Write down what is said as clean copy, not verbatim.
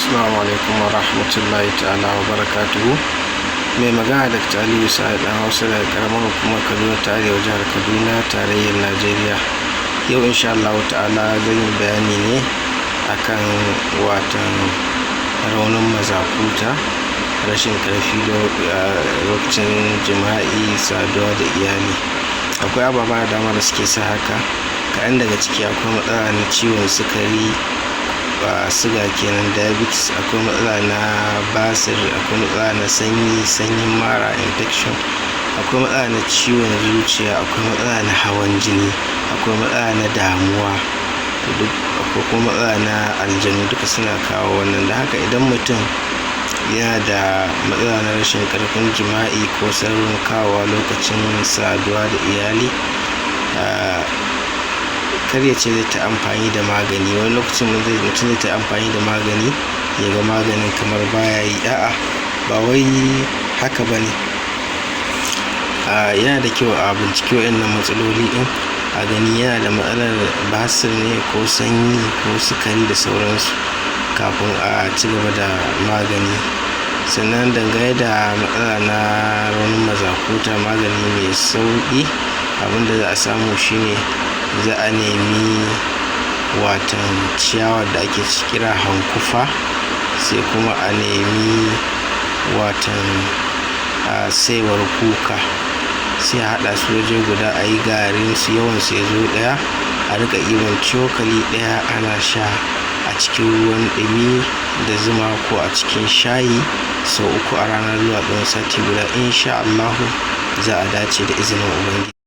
Assalamu alaikum wa rahmatullahi ta'ala wa barakatuhu. Mai magana Dr. Aliyu Sa'ad ɗan Hausa daga ƙaramar hukumar Kaduna ta Arewa, jihar Kaduna, tarayyar Najeriya. Yau insha Allah ta'ala zan yi bayani ne akan watan raunin mazakuta, rashin ƙarfi lokacin jima'i, saduwa da iyali. Akwai ababa da dama da suke sa haka. Kaɗan daga ciki akwai matsala na ciwon sukari, siga kenan, diabetes, akwai matsala na basir, akwai matsala na sanyi, sanyin mara, infection, akwai matsala na ciwon zuciya, akwai matsala na hawan jini, akwai matsala na damuwa, duk akwai kuma matsala na aljanu, duka suna kawo wannan. Da haka idan mutum yana da matsala na rashin ƙarfin jima'i ko saurin kawowa lokacin saduwa da iyali, kar ya ce zai ta amfani da magani. Wani lokacin mutum zai ta amfani da magani, ya ga maganin kamar baya yi. A'a, ba wai haka ba ne. Yana da kyau a binciki waɗannan matsaloli ɗin, a gani yana da matsalar basir ne ko sanyi ko sukari da sauransu kafin a ci gaba da magani. Sannan dangane da matsala na raunin mazakuta, magani mai sauƙi abin da za a samu shine za a nemi watan ciyawar da ake kira hankufa, sai kuma a nemi watan saiwar kuka, sai a haɗa su waje guda, a yi garin su, yawan su ya zo ɗaya, a riƙa ɗiban cokali ɗaya ana sha a cikin ruwan ɗumi da zuma ko a cikin shayi sau 3 a rana zuwa tsawon sati guda. Insha Allahu za a dace da izinin Ubangiji.